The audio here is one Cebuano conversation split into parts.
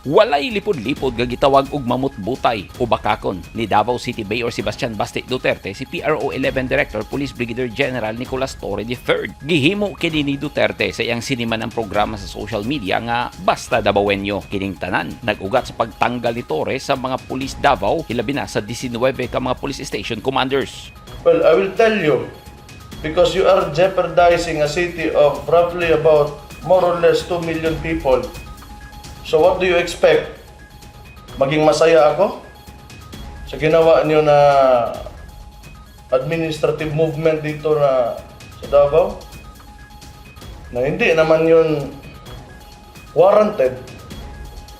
Walay lipod-lipod nga gitawag og mamutbutay o bakakon ni Davao City Mayor Sebastian Basti Duterte si PRO 11 Director Police Brigadier General Nicolas Torre III. Gihimo kini ni Duterte sa iyang sinimanang programa sa social media nga Basta Dabawenyo. Kining tanan nag-ugat sa pagtanggal ni Torre sa mga pulis Davao, hilabi na sa 19 ka mga police station commanders. Well, I will tell you, because you are jeopardizing a city of roughly about more or less 2 million people. So what do you expect? Maging masaya ako sa ginawa niyo na administrative movement dito na sa Davao? Na hindi naman yun warranted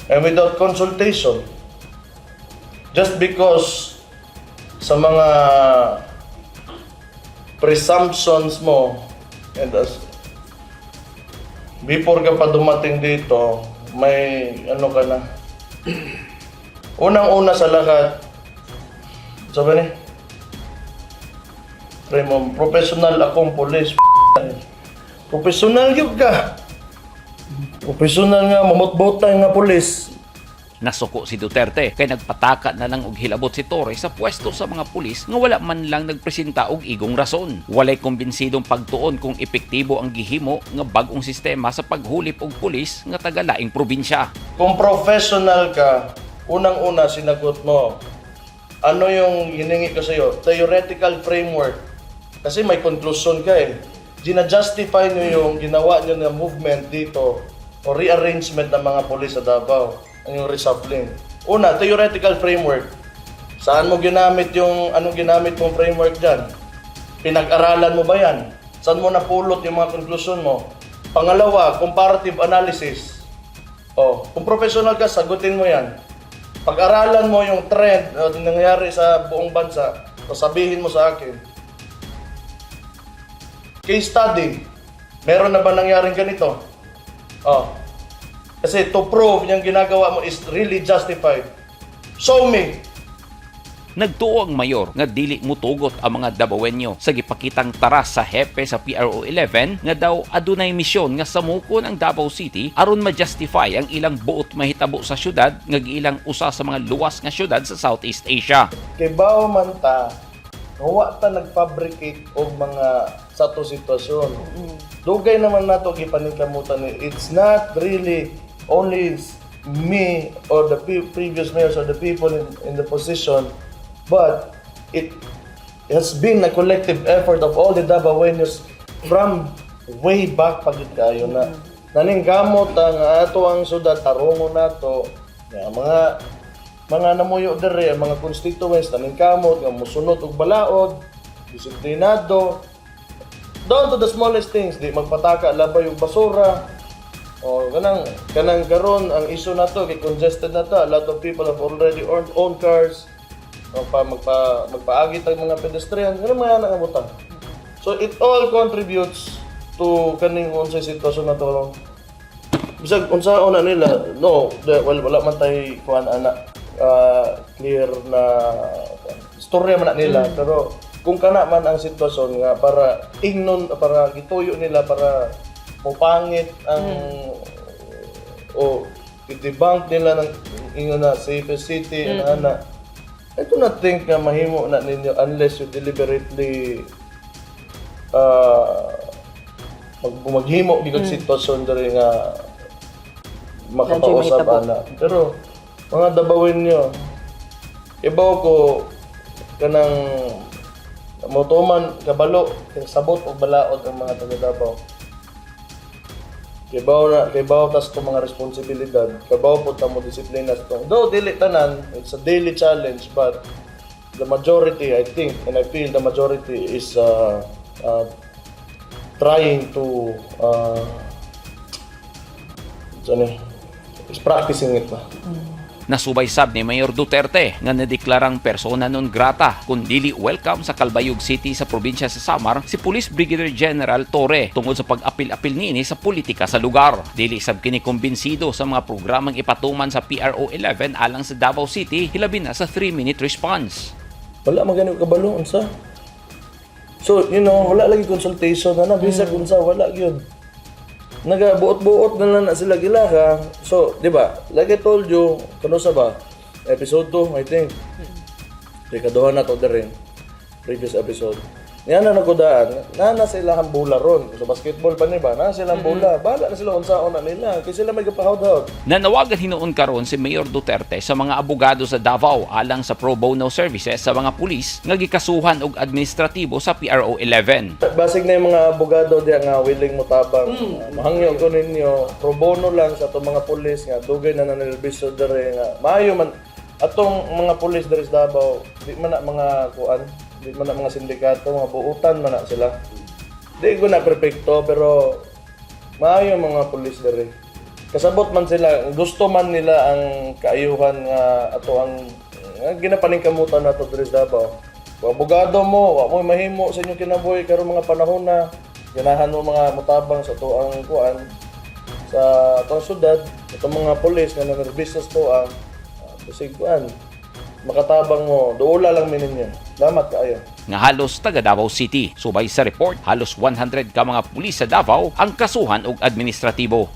and without consultation. Just because sa mga presumptions mo and as before ka pa dumating dito, may ano ka na. Unang-una sa lahat, sabi ni, pre mo, professional akong police. Professional gyud ka. Professional nga, mamutbutay nga police. Nasuko si Duterte kay nagpataka na lang og hilabot si Torre sa pwesto sa mga pulis nga wala man lang nagpresenta og igong rason. Walay kumbinsidong pagtuon kung epektibo ang gihimo nga bag-ong sistema sa paghulip og pulis nga taga laing probinsya. Kung professional ka, unang-una sinagot mo, ano yung hiningi ko sa'yo? Theoretical framework. Kasi may conclusion ka eh. Gina-justify nyo yung ginawa nyo na movement dito o rearrangement ng mga polis sa Davao, ang yung reshuffling. Una, theoretical framework. Saan mo ginamit yung, anong ginamit mong framework dyan? Pinag-aralan mo ba yan? Saan mo napulot yung mga conclusion mo? Pangalawa, comparative analysis. Oh, kung professional ka, sagutin mo yan. Pag-aralan mo yung trend na nangyayari sa buong bansa, o sabihin mo sa akin. Case study. Meron na ba nangyaring ganito? Oh. Kasi to prove yung ginagawa mo is really justified. Show me. Nagtuo ang mayor nga dili mutugot ang mga Dabawenyo sa gipakitang taras sa hepe sa PRO 11 nga daw adunay misyon nga samukon ang Davao City aron ma-justify ang ilang buot mahitabo sa syudad nga giilang usa sa mga luwas nga syudad sa Southeast Asia. Kibaw man ta, wa ta nag-fabricate og mga sa ato sitwasyon. Dugay naman nato gipaningkamutan ni, it's not really only me or the previous mayors or the people in the position, but it has been a collective effort of all the Davaoenos from way back pa gyud kayo na naningkamot ang ato ang syudad, tarungon nato nga mga namuyo diri, ang mga constituents, naningkamot nga musunod og balaod, disiplinado down to the smallest things, di magpataka labay og basura o kanang karon ang issue nato kay congested na ta. A lot of people have already owned own cars o pa magpaagi tag mga pedestrian, kanang mga nga butang. So it all contributes to kaning unsay sitwasyon nato ron. Bisag unsaon na nila, no, well, wala man tay kuan ana, clear na istorya man na nila, pero kung kana man ang sitwasyon nga para ingnon, para gituyo nila para mopangit ang o i-debunk nila ng ingon na safest city mm ana, I do not think nga mahimo na ninyo unless you deliberately maghimo gyud og sitwasyon diri nga makapausab Medyo may ana. Pero mga Dabawenyo, ibaw ko kanang motuman kabalo kay sabot og balaod ang mga taga Davao. Kibaw na kibaw tas to mga responsibilidad. Kabaw po ta mo disiplina sa to. Though dili tanan, it's a daily challenge, but the majority, I think and I feel the majority is trying to ano eh, is practicing it ba. Nasubay sab ni Mayor Duterte nga nadeklarang persona non grata kung dili welcome sa Calbayog City sa probinsya sa Samar si Police Brigadier General Torre tungod sa pag-apil-apil niini sa politika sa lugar. Dili sab kini kumbinsido sa mga programang ipatuman sa PRO 11 alang sa Davao City, hilabi na sa 3-minute response. Wala man gani ko kabalo unsa. So, wala lagi consultation na na bisag unsa, wala gyud. Nagabuot-buot na lang na sila gilaka. So, di ba? Like I told you, kano sa ba? Episode 2, I think. Di kaduha na to rin. Previous episode. Niya na nagudaan, na na sila ang bula ron. Sa basketball pa ni ba? Na sila ang bula. Bala na sila unsaon na nila. Kay sila may gapahawd-hawd. Nanawagan hinuon karon si Mayor Duterte sa mga abogado sa Davao alang sa pro bono services sa mga pulis nga gikasuhan og administratibo sa PRO 11. Basig na yung mga abogado diya nga willing mo tabang. Mahangyo ko ninyo, pro bono lang sa atong mga pulis nga dugay na nanilbiso dere nga maayo man atong mga pulis dere sa Davao, di man na mga kuan, di man na mga sindikato, mga buutan man na sila. Di ko na perpekto, pero maayo ang mga pulis dere. Kasabot man sila, gusto man nila ang kaayuhan nga ato ang nga ginapaningkamutan nato dere sa Davao. Kung abogado mo, wa mo mahimo sa inyong kinabuhi karong mga panahon na ganahan mo mga mutabang sa tuang kuan sa atong syudad, atong mga pulis nga nanerbisyo sa tuang, basig kuan makatabang mo, duula lang mi ninyo. Salamat kaayo. Nga halos taga Davao City. Subay sa report, halos 100 ka mga pulis sa Davao ang kasuhan og administratibo.